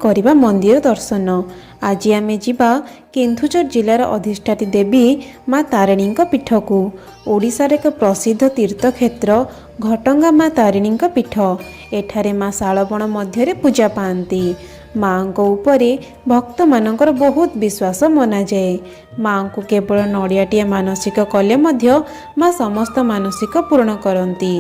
କରିବା ମନ୍ଦିର ଦର୍ଶନ। ଆଜି ଆମେ ଯିବା କେନ୍ଦୁଝର ଜିଲ୍ଲାର ଅଧିଷ୍ଠାତ୍ରୀ ଦେବୀ ମା ତାରିଣୀଙ୍କ ପୀଠକୁ। ଓଡ଼ିଶାର ଏକ ପ୍ରସିଦ୍ଧ ତୀର୍ଥକ୍ଷେତ୍ର ଘଟଗାଁ ମା ତାରିଣୀଙ୍କ ପୀଠ। ଏଠାରେ ମା ଶାଳବଣ ମଧ୍ୟରେ ପୂଜା ପାଆନ୍ତି। ମାଙ୍କ ଉପରେ ଭକ୍ତମାନଙ୍କର ବହୁତ ବିଶ୍ୱାସ ମନାଯାଏ। ମାଙ୍କୁ କେବଳ ନଡ଼ିଆଟିଏ ମାନସିକ କଲେ ମଧ୍ୟ ମା ସମସ୍ତ ମାନସିକ ପୂରଣ କରନ୍ତି।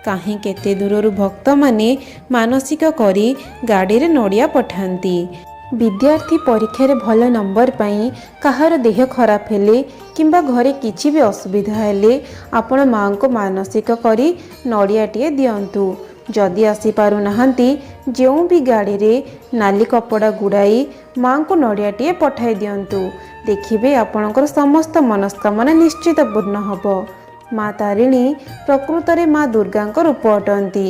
କାହିଁ କେତେ ଦୂରରୁ ଭକ୍ତମାନେ ମାନସିକ କରି ଗାଡ଼ିରେ ନଡ଼ିଆ ପଠାନ୍ତି। ବିଦ୍ୟାର୍ଥୀ ପରୀକ୍ଷାରେ ଭଲ ନମ୍ବର ପାଇଁ, କାହାର ଦେହ ଖରାପ ହେଲେ କିମ୍ବା ଘରେ କିଛି ବି ଅସୁବିଧା ହେଲେ ଆପଣ ମାଆଙ୍କୁ ମାନସିକ କରି ନଡ଼ିଆଟିଏ ଦିଅନ୍ତୁ। ଯଦି ଆସିପାରୁନାହାନ୍ତି, ଯେଉଁ ବି ଗାଡ଼ିରେ ନାଲି କପଡ଼ା ଗୁଡ଼ାଇ ମାଆଙ୍କୁ ନଡ଼ିଆଟିଏ ପଠାଇ ଦିଅନ୍ତୁ। ଦେଖିବେ, ଆପଣଙ୍କର ସମସ୍ତ ମନସ୍କାମନା ନିଶ୍ଚିତ ପୂର୍ଣ୍ଣ ହେବ। ମା ତାରିଣୀ ପ୍ରକୃତରେ ମା ଦୁର୍ଗାଙ୍କ ରୂପ ଅଟନ୍ତି,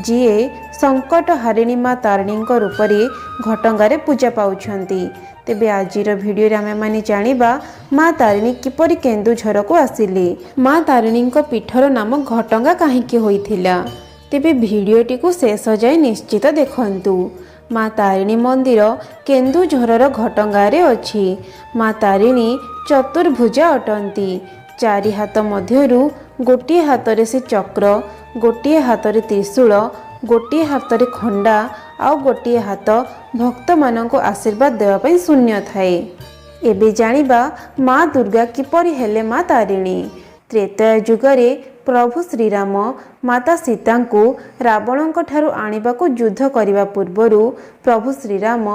ଯିଏ ସଙ୍କଟ ହାରିଣୀ ମା ତାରିଣୀଙ୍କ ରୂପରେ ଘଟଗାଁରେ ପୂଜା ପାଉଛନ୍ତି। ତେବେ ଆଜିର ଭିଡ଼ିଓରେ ଆମେମାନେ ଜାଣିବା ମା ତାରିଣୀ କିପରି କେନ୍ଦୁଝରକୁ ଆସିଲେ, ମା ତାରିଣୀଙ୍କ ପୀଠର ନାମ ଘଟଗାଁ କାହିଁକି ହୋଇଥିଲା। ତେବେ ଭିଡ଼ିଓଟିକୁ ଶେଷ ଯାଏ ନିଶ୍ଚିତ ଦେଖନ୍ତୁ। ମା ତାରିଣୀ ମନ୍ଦିର କେନ୍ଦୁଝରର ଘଟଗାଁରେ ଅଛି। ମା ତାରିଣୀ ଚତୁର୍ଭୁଜା ଅଟନ୍ତି। ଚାରି ହାତ ମଧ୍ୟରୁ ଗୋଟିଏ ହାତରେ ସେ ଚକ୍ର, ଗୋଟିଏ ହାତରେ ତ୍ରିଶୂଳ, ଗୋଟିଏ ହାତରେ ଖଣ୍ଡା ଆଉ ଗୋଟିଏ ହାତ ଭକ୍ତମାନଙ୍କୁ ଆଶୀର୍ବାଦ ଦେବା ପାଇଁ ଶୂନ୍ୟ ଥାଏ। ଏବେ ଜାଣିବା ମା ଦୁର୍ଗା କିପରି ହେଲେ ମା ତାରିଣୀ। ତ୍ରେତୟା ଯୁଗରେ ପ୍ରଭୁ ଶ୍ରୀରାମ ମାତା ସୀତାଙ୍କୁ ରାବଣଙ୍କ ଠାରୁ ଆଣିବାକୁ ଯୁଦ୍ଧ କରିବା ପୂର୍ବରୁ ପ୍ରଭୁ ଶ୍ରୀରାମ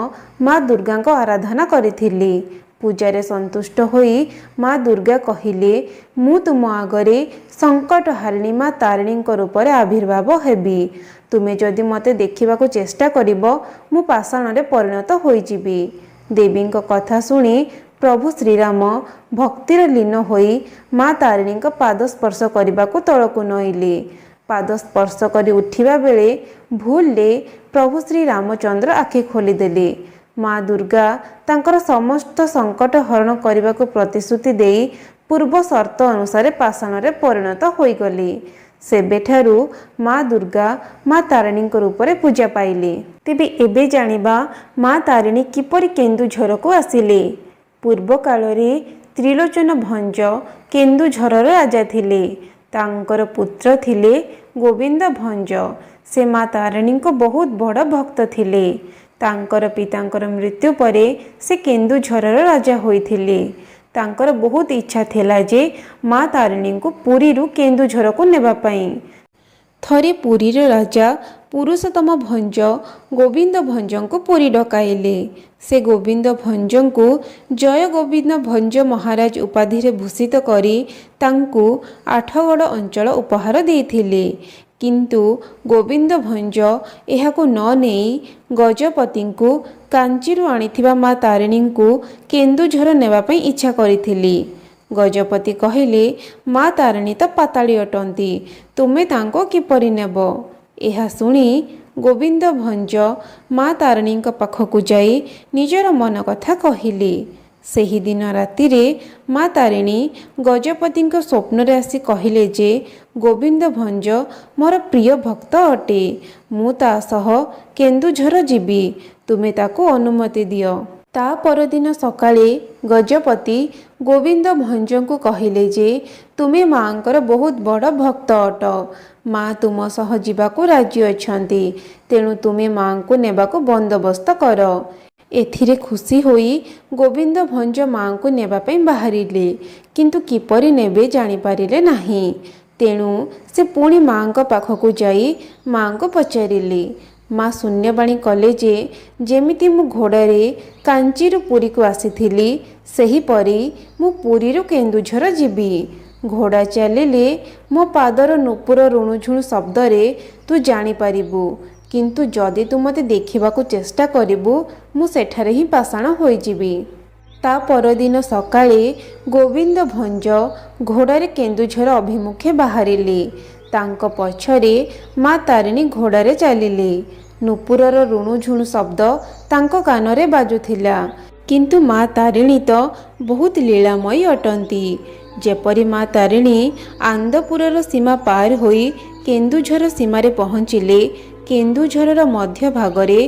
ମା ଦୁର୍ଗାଙ୍କ ଆରାଧନା କରିଥିଲେ। ପୂଜାରେ ସନ୍ତୁଷ୍ଟ ହୋଇ ମା ଦୁର୍ଗା କହିଲେ, ମୁଁ ତୁମ ଆଗରେ ସଙ୍କଟ ହାରିଣୀ ମା ତାରିଣୀଙ୍କ ରୂପରେ ଆବିର୍ଭାବ ହେବି। ତୁମେ ଯଦି ମୋତେ ଦେଖିବାକୁ ଚେଷ୍ଟା କରିବ, ମୁଁ ପାଷାଣରେ ପରିଣତ ହୋଇଯିବି। ଦେବୀଙ୍କ କଥା ଶୁଣି ପ୍ରଭୁ ଶ୍ରୀରାମ ଭକ୍ତିରେ ଲୀନ ହୋଇ ମା ତାରିଣୀଙ୍କ ପାଦ ସ୍ପର୍ଶ କରିବାକୁ ତଳକୁ ନଇଁଲେ। ପାଦ ସ୍ପର୍ଶ କରି ଉଠିବା ବେଳେ ଭୁଲରେ ପ୍ରଭୁ ଶ୍ରୀ ରାମଚନ୍ଦ୍ର ଆଖି ଖୋଲିଦେଲେ। ମା ଦୁର୍ଗା ତାଙ୍କର ସମସ୍ତ ସଙ୍କଟ ହରଣ କରିବାକୁ ପ୍ରତିଶ୍ରୁତି ଦେଇ ପୂର୍ବ ସର୍ତ୍ତ ଅନୁସାରେ ପାଷାଣରେ ପରିଣତ ହୋଇଗଲେ। ସେବେଠାରୁ ମା ଦୁର୍ଗା ମା ତାରିଣୀଙ୍କ ରୂପରେ ପୂଜା ପାଇଲେ। ତେବେ ଏବେ ଜାଣିବା ମା ତାରିଣୀ କିପରି କେନ୍ଦୁଝରକୁ ଆସିଲେ। ପୂର୍ବ କାଳରେ ତ୍ରିଲୋଚନ ଭଞ୍ଜ କେନ୍ଦୁଝରର ରାଜା ଥିଲେ। ତାଙ୍କର ପୁତ୍ର ଥିଲେ ଗୋବିନ୍ଦ ଭଞ୍ଜ। ସେ ମା ତାରିଣୀଙ୍କ ବହୁତ ବଡ଼ ଭକ୍ତ ଥିଲେ। ତାଙ୍କର ପିତାଙ୍କର ମୃତ୍ୟୁ ପରେ ସେ କେନ୍ଦୁଝରର ରାଜା ହୋଇଥିଲେ। ତାଙ୍କର ବହୁତ ଇଚ୍ଛା ଥିଲା ଯେ ମା ତାରିଣୀଙ୍କୁ ପୁରୀରୁ କେନ୍ଦୁଝରକୁ ନେବା ପାଇଁ। ଥରେ ପୁରୀର ରାଜା ପୁରୁଷୋତ୍ତମ ଭଞ୍ଜ ଗୋବିନ୍ଦ ଭଞ୍ଜଙ୍କୁ ପୁରୀ ଡକାଇଲେ। ସେ ଗୋବିନ୍ଦ ଭଞ୍ଜଙ୍କୁ ଜୟ ଗୋବିନ୍ଦ ଭଞ୍ଜ ମହାରାଜ ଉପାଧିରେ ଭୂଷିତ କରି ତାଙ୍କୁ ଆଠଗଡ଼ ଅଞ୍ଚଳ ଉପହାର ଦେଇଥିଲେ। କିନ୍ତୁ ଗୋବିନ୍ଦ ଭଞ୍ଜ ଏହାକୁ ନ ନେଇ ଗଜପତିଙ୍କୁ କାଞ୍ଚିରୁ ଆଣିଥିବା ମା ତାରିଣୀଙ୍କୁ କେନ୍ଦୁଝର ନେବା ପାଇଁ ଇଚ୍ଛା କରିଥିଲେ। ଗଜପତି କହିଲେ, ମା ତାରିଣୀ ତ ପାତାଳୀ ଅଟନ୍ତି, ତୁମେ ତାଙ୍କୁ କିପରି ନେବ? ଏହା ଶୁଣି ଗୋବିନ୍ଦ ଭଞ୍ଜ ମା ତାରିଣୀଙ୍କ ପାଖକୁ ଯାଇ ନିଜର ମନ କଥା କହିଲେ। ସେହିଦିନ ରାତିରେ ମା ତାରିଣୀ ଗଜପତିଙ୍କ ସ୍ୱପ୍ନରେ ଆସି କହିଲେ ଯେ ଗୋବିନ୍ଦ ଭଞ୍ଜ ମୋର ପ୍ରିୟ ଭକ୍ତ ଅଟେ, ମୁଁ ତା ସହ କେନ୍ଦୁଝର ଯିବି, ତୁମେ ତାକୁ ଅନୁମତି ଦିଅ। ତା ପରଦିନ ସକାଳେ ଗଜପତି ଗୋବିନ୍ଦ ଭଞ୍ଜଙ୍କୁ କହିଲେ ଯେ ତୁମେ ମାଙ୍କର ବହୁତ ବଡ଼ ଭକ୍ତ ଅଟ, ମା ତୁମ ସହ ଯିବାକୁ ରାଜି ଅଛନ୍ତି, ତେଣୁ ତୁମେ ମାଙ୍କୁ ନେବାକୁ ବନ୍ଦୋବସ୍ତ କର। ଏଥିରେ ଖୁସି ହୋଇ ଗୋବିନ୍ଦ ଭଞ୍ଜ ମାଙ୍କୁ ନେବା ପାଇଁ ବାହାରିଲେ, କିନ୍ତୁ କିପରି ନେବେ ଜାଣିପାରିଲେ ନାହିଁ। ତେଣୁ ସେ ପୁଣି ମାଙ୍କ ପାଖକୁ ଯାଇ ମାଙ୍କୁ ପଚାରିଲେ। ମା ଶୂନ୍ୟବାଣୀ କଲେ ଯେ ଯେମିତି ମୁଁ ଘୋଡ଼ାରେ କାଞ୍ଚିରୁ ପୁରୀକୁ ଆସିଥିଲି, ସେହିପରି ମୁଁ ପୁରୀରୁ କେନ୍ଦୁଝର ଯିବି। ଘୋଡ଼ା ଚାଲିଲେ ମୋ ପାଦର ନୂପୁର ରୁଣୁଝୁଣୁ ଶବ୍ଦରେ ତୁ ଜାଣିପାରିବୁ, କିନ୍ତୁ ଯଦି ତୁ ମୋତେ ଦେଖିବାକୁ ଚେଷ୍ଟା କରିବୁ, ମୁଁ ସେଠାରେ ହିଁ ପାଷାଣ ହୋଇଯିବି। ତା ପରଦିନ ସକାଳେ ଗୋବିନ୍ଦ ଭଞ୍ଜ ଘୋଡ଼ାରେ କେନ୍ଦୁଝର ଅଭିମୁଖେ ବାହାରିଲେ। ତାଙ୍କ ପଛରେ ମା ତାରିଣୀ ଘୋଡ଼ାରେ ଚାଲିଲେ। ନୂପୁରର ରୁଣୁଝୁଣୁ ଶବ୍ଦ ତାଙ୍କ କାନରେ ବାଜୁଥିଲା। କିନ୍ତୁ ମା ତାରିଣୀ ତ ବହୁତ ଲୀଳାମୟୀ ଅଟନ୍ତି। ଯେପରି ମା ତାରିଣୀ ଆନ୍ଦପୁରର ସୀମା ପାର ହୋଇ କେନ୍ଦୁଝର ସୀମାରେ ପହଞ୍ଚିଲେ, କେନ୍ଦୁଝରର ମଧ୍ୟ ଭାଗରେ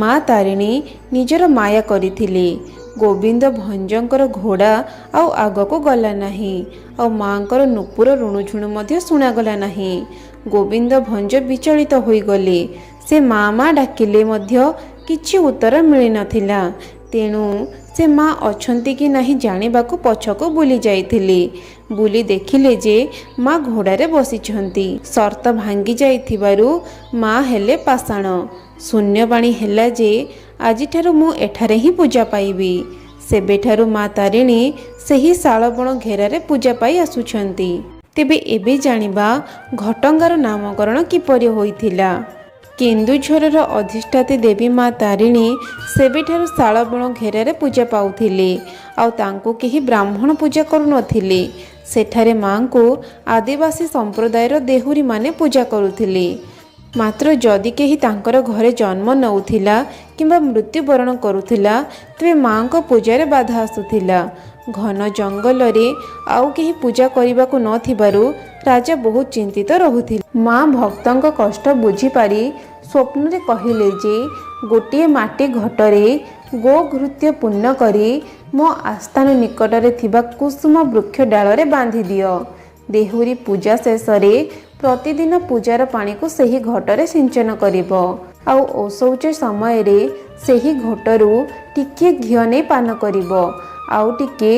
ମା ତାରିଣୀ ନିଜର ମାୟା କରିଥିଲେ। ଗୋବିନ୍ଦ ଭଞ୍ଜଙ୍କର ଘୋଡ଼ା ଆଉ ଆଗକୁ ଗଲା ନାହିଁ, ଆଉ ମାଙ୍କର ନୂପୁର ରୁଣୁଝୁଣୁ ମଧ୍ୟ ଶୁଣାଗଲା ନାହିଁ। ଗୋବିନ୍ଦ ଭଞ୍ଜ ବିଚଳିତ ହୋଇଗଲେ। ସେ ମା ମା ଡାକିଲେ ମଧ୍ୟ କିଛି ଉତ୍ତର ମିଳିନଥିଲା। ତେଣୁ ସେ ମା ଅଛନ୍ତି କି ନାହିଁ ଜାଣିବାକୁ ପଛକୁ ବୁଲି ଯାଇଥିଲେ। ବୁଲି ଦେଖିଲେ ଯେ ମା ଘୋଡ଼ାରେ ବସିଛନ୍ତି। ସର୍ତ୍ତ ଭାଙ୍ଗି ଯାଇଥିବାରୁ ମା ହେଲେ ପାଷାଣ। ଶୂନ୍ୟବାଣୀ ହେଲା ଯେ ଆଜିଠାରୁ ମୁଁ ଏଠାରେ ହିଁ ପୂଜା ପାଇବି। ସେବେଠାରୁ ମା ତାରିଣୀ ସେହି ଶାଳବଣ ଘେରାରେ ପୂଜା ପାଇ ଆସୁଛନ୍ତି। ତେବେ ଏବେ ଜାଣିବା ଘଟଗାଁର ନାମକରଣ କିପରି ହୋଇଥିଲା। କେନ୍ଦୁଝରର ଅଧିଷ୍ଠାତ୍ରୀ ଦେବୀ ମା ତାରିଣୀ ସେବେଠାରୁ ଶାଳବଣ ଘେରାରେ ପୂଜା ପାଉଥିଲେ, ଆଉ ତାଙ୍କୁ କେହି ବ୍ରାହ୍ମଣ ପୂଜା କରୁନଥିଲେ। ସେଠାରେ ମାଙ୍କୁ ଆଦିବାସୀ ସମ୍ପ୍ରଦାୟର ଦେହୁରୀମାନେ ପୂଜା କରୁଥିଲେ। ମାତ୍ର ଯଦି କେହି ତାଙ୍କର ଘରେ ଜନ୍ମ ନେଉଥିଲା କିମ୍ବା ମୃତ୍ୟୁବରଣ କରୁଥିଲା, ତେବେ ମାଙ୍କ ପୂଜାରେ ବାଧା ଆସୁଥିଲା। ଘନ ଜଙ୍ଗଲରେ ଆଉ କେହି ପୂଜା କରିବାକୁ ନଥିବାରୁ ରାଜା ବହୁତ ଚିନ୍ତିତ ରହୁଥିଲେ। ମା ଭକ୍ତଙ୍କ କଷ୍ଟ ବୁଝିପାରି ସ୍ୱପ୍ନରେ କହିଲେ ଯେ ଗୋଟିଏ ମାଟି ଘଟରେ ଗୋଘୃତ୍ୟ ପୂର୍ଣ୍ଣ କରି ମୋ ଆସ୍ଥାନ ନିକଟରେ ଥିବା କୁସୁମ ବୃକ୍ଷ ଡାଳରେ ବାନ୍ଧି ଦିଅ। ଦେହୁରୀ ପୂଜା ଶେଷରେ ପ୍ରତିଦିନ ପୂଜାର ପାଣିକୁ ସେହି ଘଟରେ ସିଞ୍ଚନ କରିବ, ଆଉ ଅଶୌଚ ସମୟରେ ସେହି ଘଟରୁ ଟିକିଏ ଘିଅ ନେଇ ପାନ କରିବ, ଆଉ ଟିକେ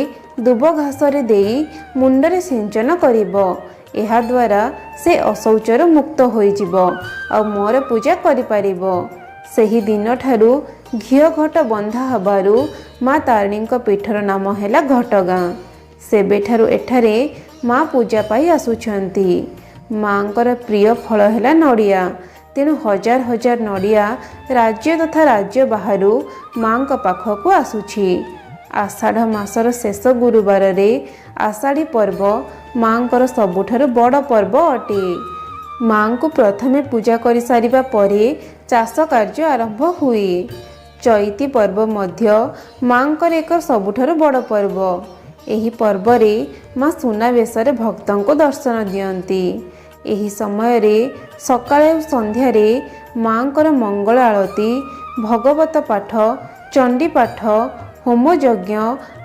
ଦୁବ ଘାସରେ ଦେଇ ମୁଣ୍ଡରେ ସିଞ୍ଚନ କରିବ। ଏହାଦ୍ୱାରା ସେ ଅଶୌଚରୁ ମୁକ୍ତ ହୋଇଯିବ ଆଉ ମୋର ପୂଜା କରିପାରିବ। ସେହି ଦିନଠାରୁ ଘିଅ ଘଟ ବନ୍ଧା ହେବାରୁ ମା ତାରିଣୀଙ୍କ ପୀଠର ନାମ ହେଲା ଘଟଗାଁ। ସେବେଠାରୁ ଏଠାରେ ମା ପୂଜା ପାଇ ଆସୁଛନ୍ତି। ମାଙ୍କର ପ୍ରିୟ ଫଳ ହେଲା ନଡ଼ିଆ। ତେଣୁ ହଜାର ହଜାର ନଡ଼ିଆ ରାଜ୍ୟ ତଥା ରାଜ୍ୟ ବାହାରୁ ମାଙ୍କ ପାଖକୁ ଆସୁଛି। ଆଷାଢ଼ ମାସର ଶେଷ ଗୁରୁବାରରେ ଆଷାଢ଼ୀ ପର୍ବ ମାଙ୍କର ସବୁଠାରୁ ବଡ଼ ପର୍ବ ଅଟେ। ମାଙ୍କୁ ପ୍ରଥମେ ପୂଜା କରିସାରିବା ପରେ ଚାଷ କାର୍ଯ୍ୟ ଆରମ୍ଭ ହୁଏ। ଚଇତି ପର୍ବ ମଧ୍ୟ ମାଙ୍କର ଏକ ସବୁଠାରୁ ବଡ଼ ପର୍ବ। ଏହି ପର୍ବରେ ମା ସୁନାବେଶରେ ଭକ୍ତଙ୍କୁ ଦର୍ଶନ ଦିଅନ୍ତି। ଏହି ସମୟରେ ସକାଳେ ଓ ସନ୍ଧ୍ୟାରେ ମାଙ୍କର ମଙ୍ଗଳ ଆଳତୀ, ଭଗବତ ପାଠ, ଚଣ୍ଡୀ ପାଠ, ହୋମ ଯଜ୍ଞ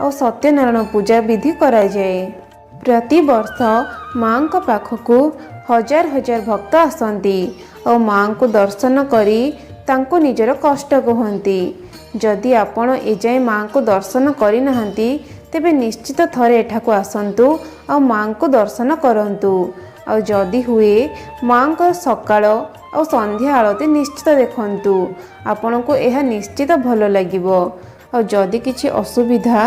ଆଉ ସତ୍ୟନାରାୟଣ ପୂଜା ବିଧି କରାଯାଏ। ପ୍ରତିବର୍ଷ ମାଙ୍କ ପାଖକୁ ହଜାର ହଜାର ଭକ୍ତ ଆସନ୍ତି ଆଉ ମାଙ୍କୁ ଦର୍ଶନ କରି ତାଙ୍କୁ ନିଜର କଷ୍ଟ କୁହନ୍ତି। ଯଦି ଆପଣ ଏଯାଏଁ ମାଙ୍କୁ ଦର୍ଶନ କରିନାହାନ୍ତି, ତେବେ ନିଶ୍ଚିତ ଥରେ ଏଠାକୁ ଆସନ୍ତୁ ଆଉ ମାଙ୍କୁ ଦର୍ଶନ କରନ୍ତୁ। ଆଉ ଯଦି ହୁଏ ମାଙ୍କର ସକାଳ ଆଉ ସନ୍ଧ୍ୟା ଆଳତୀ ନିଶ୍ଚିତ ଦେଖନ୍ତୁ, ଆପଣଙ୍କୁ ଏହା ନିଶ୍ଚିତ ଭଲ ଲାଗିବ। ଆଉ ଯଦି କିଛି ଅସୁବିଧା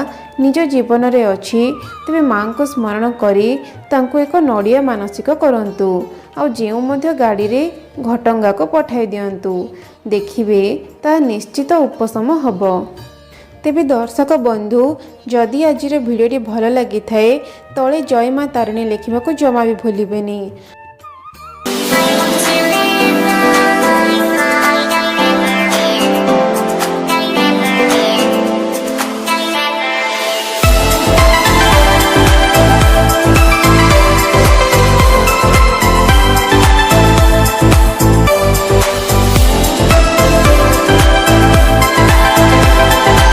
ନିଜ ଜୀବନରେ ଅଛି, ତେବେ ମାଙ୍କୁ ସ୍ମରଣ କରି ତାଙ୍କୁ ଏକ ନଡ଼ିଆ ମାନସିକ କରନ୍ତୁ ଆଉ ଯେଉଁ ମଧ୍ୟ ଗାଡ଼ିରେ ଘଟଗାଁକୁ ପଠାଇ ଦିଅନ୍ତୁ, ଦେଖିବେ ତାହା ନିଶ୍ଚିତ ଉପଶମ ହେବ। ତେବେ ଦର୍ଶକ ବନ୍ଧୁ, ଯଦି ଆଜିର ଭିଡ଼ିଓଟି ଭଲ ଲାଗିଥାଏ, ତଳେ ଜୟ ମା ତାରିଣୀ ଲେଖିବାକୁ ଜମା ବି ଭୁଲିବେନି। I want to